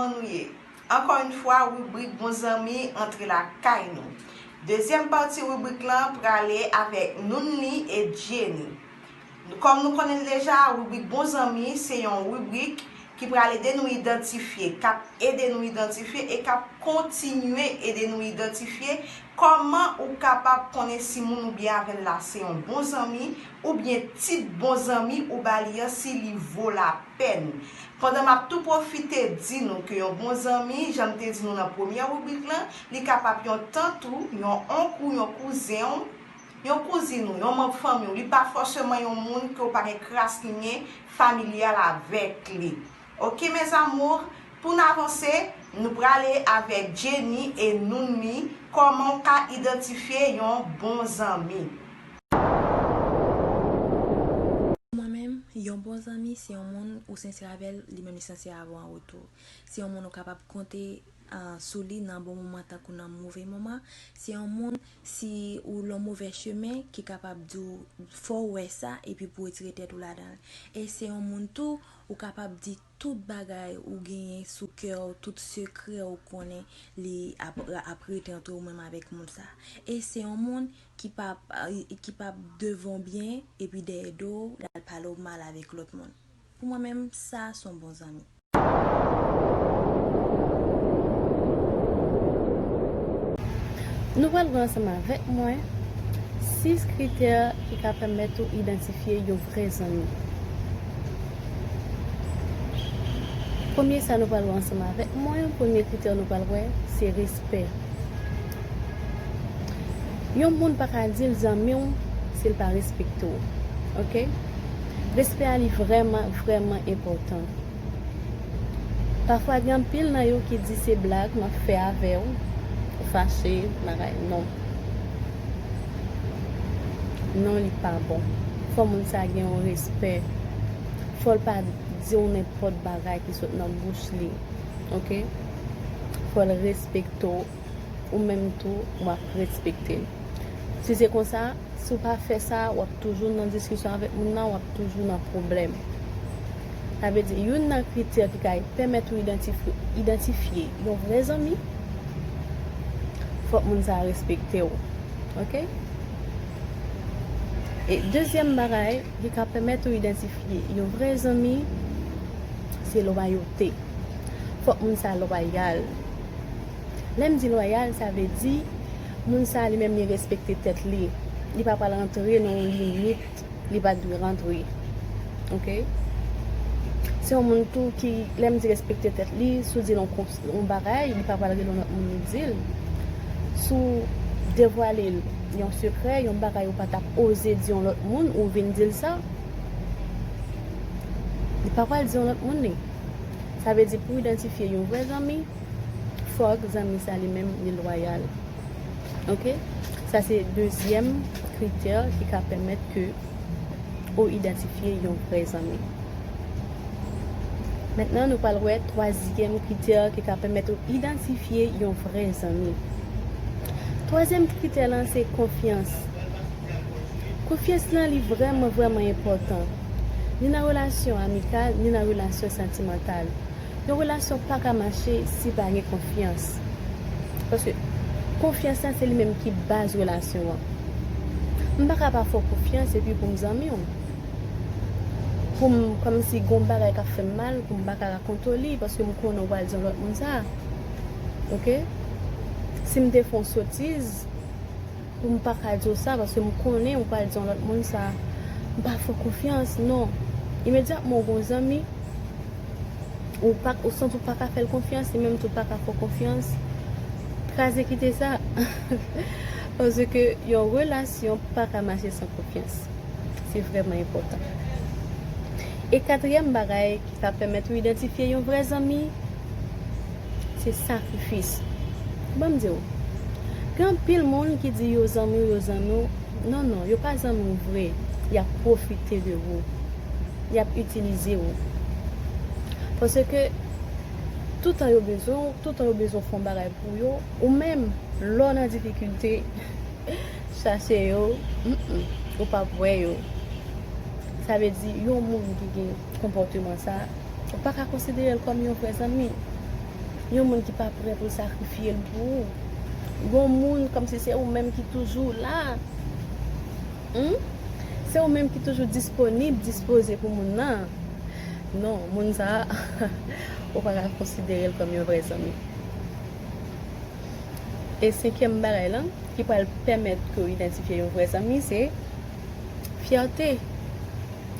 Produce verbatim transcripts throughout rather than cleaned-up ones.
Kòman nou ye? Ankò yon fwa, ribrik Bon Zanmi antre lakay nou. Dezyèm pati ribrik lan prale avèk Nounli e Jenny. Kòm nou konnen l deja, ribrik Bon Zanmi se yon ribrik ki pral ede nou idantifye, k ap ede nou idantifye e k ap kontinye ede nou idantifye kòman ou kapab konnen si moun ou byen avè l la se yon bon zanmi, oubyen tip bon zanmi ou ba li an, si li vo lapèn. Pandan m ap tou pwofite di nou ke yon bon zanmi, jan m te di nou nan premyè ribrik lan, li kapab yon tant ou, yon onk ou, yon kouzen w, yon kouzin ou, yon manm fanmi w. Li pa fòseman yon moun ke w pa gen kras linyen familyal avèk li. Oke, mes amours, pou n avanse, nou prale avèk Jenny e Nounli, kòman w ka idantifye yon bon zanmi. Mwen menm, yon bon zanmi se yon moun ou sensè avè l, li menm li sensè avè w an retou. Se yon moun ou kapab konte ah, sou li nan bon moman tankou nan move moman. Se yon moun, si ou l on move chemen, ki kapab di w fò w wè sa epi pou retire tèt ou ladan l. E se yon moun tou, ou kapab di tout bagay ou genyen sou kè w, tout sekrè ou konnen li ap, ap rete antre ou menm avèk moun sa. E se yon moun ki p ap, ki p ap devan w byen epi dèyè do w, l al pale w mal avèk lòt moun. Pou mwen menm, sa se yon bon zanmi. Nou pral wè ansanm avèk mwen sis kritè ki ka pèmèt ou idantifye yon vrè zanmi. Premye sa nou pral wè ansanm avèk mwen, premye kritè nou pral wè, se respè. Yon moun pa ka di l zanmi w si l pa respekte w. Oke? Respè a li vrèman, vrèman enpòtan. Pafwa gen anpil nan yo ki di se blag m ap fè avè w, ou fache, bagay, non. Non, li pa bon. Fò moun sa gen yon respè. Fò l pa di w nenpòt bagay ki sot nan bouch li. Oke? Fò l respekte w. Ou menm tou, w ap respekte l. Si se konsa, si w pa fè sa, w ap toujou nan diskisyon avèk moun nan, w ap toujou nan pwoblèm. Sa vle di, youn nan kritè ki ka pèmèt ou idantifye, idantifye yon vrè zanmi, fòk moun sa a respekte w. Oke? E dezyèm bagay ki ka pèmèt ou idantifye yon vrè zanmi, se lwayote. Fòk moun sa a lwayal. Lè m di lwayal, sa vle di moun sa a li menm li respekte tèt li. Li pa pral rantre nan yon limit li pa t dwe rantre. Oke? Se yon moun tou ki, lè m di respekte tèt li, si w di l yon kons-, yon bagay, li pa pral rele yon lòt moun li di l. Si w devwale l yon sekrè, yon bagay ou pa t ap oze di yon lòt moun, ou vin di l sa, li pa pral di yon lòt moun li. Sa vle di pou w idantifye yon vrè zanmi, fòk zanmi sa li menm li lwayal. Oke? Sa se dezyèm kritè ki ka pèmèt ke ou idantifye yon vrè zanmi. Mentnan, nou pral wè twazyèm kritè ki ka pèmèt ou idantifye yon vrè zanmi. Twazyèm kritè lan se konfyans. Konfyans lan li vrèman, vrèman enpòtan. Ni nan relasyon amikal, ni nan relasyon santimantal. Yon relasyon pa ka mache si pa gen konfyans. Paske konfyans lan se li menm ki baz relasyon an. M pa ka pa fè w konfyans epi pou m zanmi w. Pou m, kòmsi gen yon bagay k ap fè m mal, pou m pa ka rakonte w li, paske m konnen w pral di yon lòt moun sa. Oke? Si m te fè yon sotiz, pou m pa ka di w sa, paske m konnen ou pral di yon lòt moun sa. M pa fè w konfyans, non. Imedyatman ou gen yon zanmi, ou pa, ou santi w pa ka fè l konfyans, li menm tou pa ka fè w konfyans, kraze kite sa. Paske yon relasyon pa ka mache san konfyans. Se vrèman enpòtan. E katriyèm bagay ki ka pèmèt ou idantifye yon vrè zanmi, se sakrifis. Ban m di w, gen anpil moun ki di yo zanmi w, yo zanmi w. Non, non, yo pa zanmi w vre. Y ap pwofite de ou. Y ap itilize w. Paske toutan yo bezwen w, toutan yo bezwen w fè yon bagay pou yo, ou menm, lè w nan difikilte, chache yo, mm, mm, ou p ap wè yo. Sa vle di, yon moun ki gen konpòteman sa, ou pa ka konsidere l kòm yon vrè zanmi. Yon moun ki pa prè pou l sakrifye l pou ou. Yon moun kòmsi se ou menm ki toujou la. Hmm? Se ou menm ki toujou disponib, dispoze pou moun nan. Non, moun sa a, ou pa ka konsidere l kòm yon vrè zanmi. E senkyèm bagay lan, ki pral pèmèt ke w idantifye yon vrè zanmi, se fyète.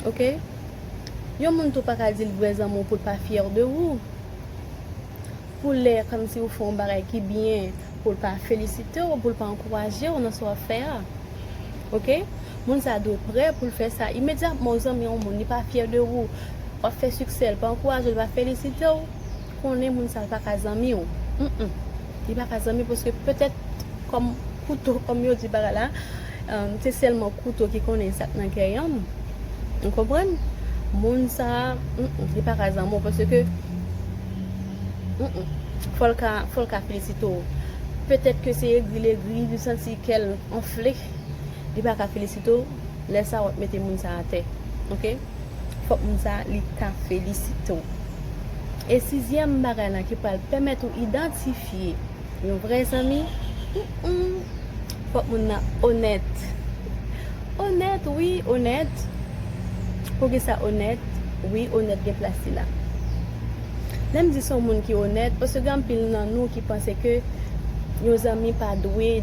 Oke? Yon moun tou pa ka di l vrè zanmi w pou l pa fyè de ou. Pou lè kòmsi ou fè yon bagay ki byen, pou l pa felisite w, pou l pa ankouraje w nan sa w ap fè a. Oke? Moun sa dwe prè pou l fè sa imedyatman. Yon zanmi yon moun, li pa fyè de ou, w ap fè siksè, l pa ankouraje w, l pa felisite w, konnen moun sa l pa ka zanmi w. Mm-mm. Li pa ka zanmi paske petèt kòm kouto, kòm yo di bagay la, um, se sèlman kouto ki konnen sa k nan kè yonm. Ou konprann? Moun sa, mm-mm, li pa ka zanmi w paske, mm-mm, fò l ka, fò l ka felisite w. Petèt ke se egri l egri, li santi kè l anfle, li pa ka felisite w. Lè sa a, w ap mete moun sa atè. Oke? Fòk moun sa, li ka felisite w. E sizyèm bagay lan ki pral pèmèt ou idantifye yon vrè zanmi, mm-mm, fòk moun nan onèt. Onèt, wi, onèt. Poukisa onèt? Wi, onèt gen plas li la. Lè m di se yon moun ki onèt, paske gen anpil nan nou ki panse ke yon zanmi pa dwe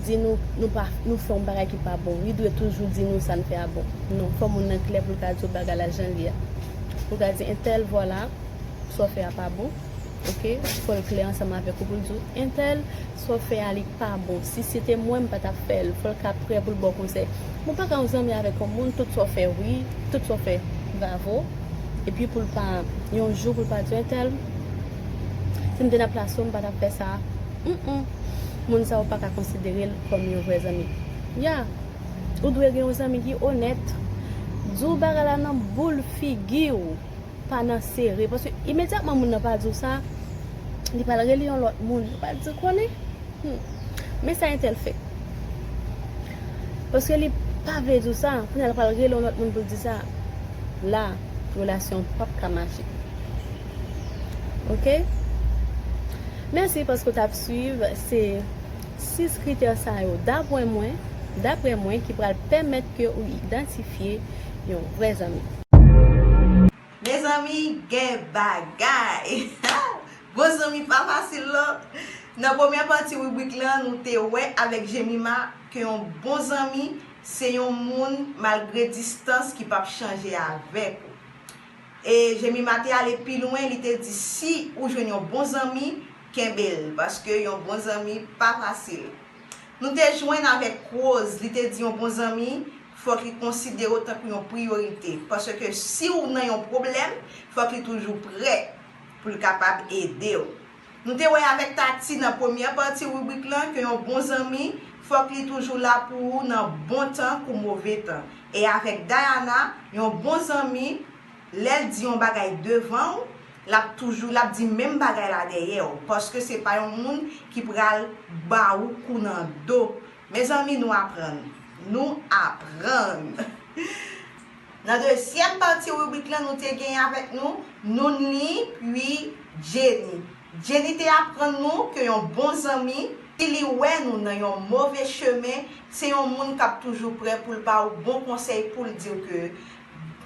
di nou, nou pa, nou fè yon bagay ki pa bon. Li dwe toujou di nou sa n fè a bon. Non, fò moun nan klè pou l ka di w bagay la jan l ye a. Pou l ka di, entèl, vwala, sa w fè a pa bon. Oke? Fò l klè ansanm avèk ou pou l di w, entèl, sa w fè a li pa bon. Si se te mwen, m pa t ap fè l. Fò l ka prè pou l ba w konsèy. Bon, pa ka yon zanmi avèk yon moun, tout sa w fè, wi, tout sa w fè, bravo. Epi pou l pa, yon jou, pou l pa di w, entèl, si m te nan plas ou, m pa t ap fè sa. Mm-mm. Moun sa, ou pa ka konsidere l kòm yon vrè zanmi. Ya. Ou dwe gen yon zanmi ki onèt. Di w bagay la nan boul figi w. Pa nan sere. Paske imedyatman moun nan pa di w sa, li pral rele yon lòt moun. Li pral di w, konnen, hmm, men sa entèl fè. Paske li pa vle di w sa, kounye a l pral rele yon lòt moun pou l di sa. La, relasyon p ap ka mache. Oke? Mèsi paske w t ap swiv. Se sis kritè sa yo, daprè mwen, daprè mwen, ki pral pèmèt ke ou idantifye yon vrè zanmi. Mezanmi, gen bagay! Bon zanmi pa fasil non. Nan premyè pati ribrik lan, nou te wè avèk Jemima ke yon bon zanmi se yon moun, malgre distans, ki p ap chanje avèk ou. E Jemima te ale pi lwen, li te di, si ou jwenn yon bon zanmi, kenbe l, paske yon bon zanmi pa fasil. Nou te jwenn avèk Rose, li te di yon bon zanmi, fòk li konsidere w tankou yon priyorite. Paske si w nan yon pwoblèm, fòk li toujou prè pou l kapab ede w. Nou te wè avèk Tati nan premyè pati ribrik lan ke yon bon zanmi, fòk li toujou la pou ou nan bon tan kou move tan. E avèk Diana, yon bon zanmi, lè l di yon bagay devan w, l ap toujou, l ap di menm bagay la dèyè w, paske se pa yon moun ki pral ba ou kou nan do. Mezanmi, nou aprann. Nou aprann. Nan dezyèm pati ribrik lan, nou te gen avèk nou Nounli, pi Jenny. Jenny te aprann nou ke yon bon zanmi, si li wè nou nan yon move chemen, se yon moun k ap toujou prè pou l ba w bon konsèy, pou l di w ke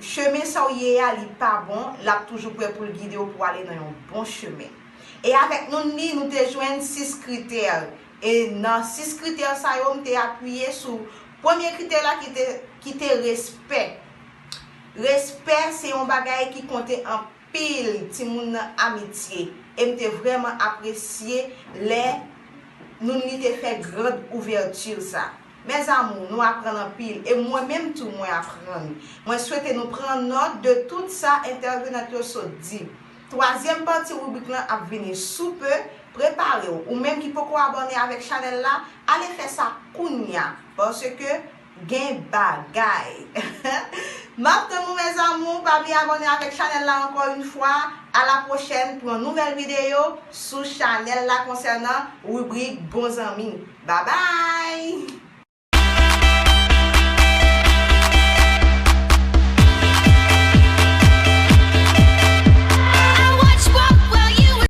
chemen sa w ye a, li pa bon, l ap toujou prè pou l gide w pou w ale nan yon bon chemen. E avèk Nounli, nou te jwenn sis kritè. E nan sis kritè sa yo, m te apiye sou premye kritè la ki te, ki te respè. Respè se yon bagay ki konte anpil timoun nan amitye. E m te vrèman apresye lè Nounli te fè grand ouvèti sa. Mes amours, nou aprann anpil, e mwen menm tou mwen aprann. Mwen swete nou pran nòt de tout sa entèvenant yo sot di. Twazyèm pati ribrik lan ap vini sou pe, prepare w. Ou menm ki poko abòne avèk chanèl la, ale fè sa kounya, paske gen bagay. M ap tann nou, mes amours, pa bliye abòne avèk chanèl la encore une fois. À la prochaine pour yon nouvèl videyo sou chanèl la konsènan ribrik Bon Zanmi. Babay!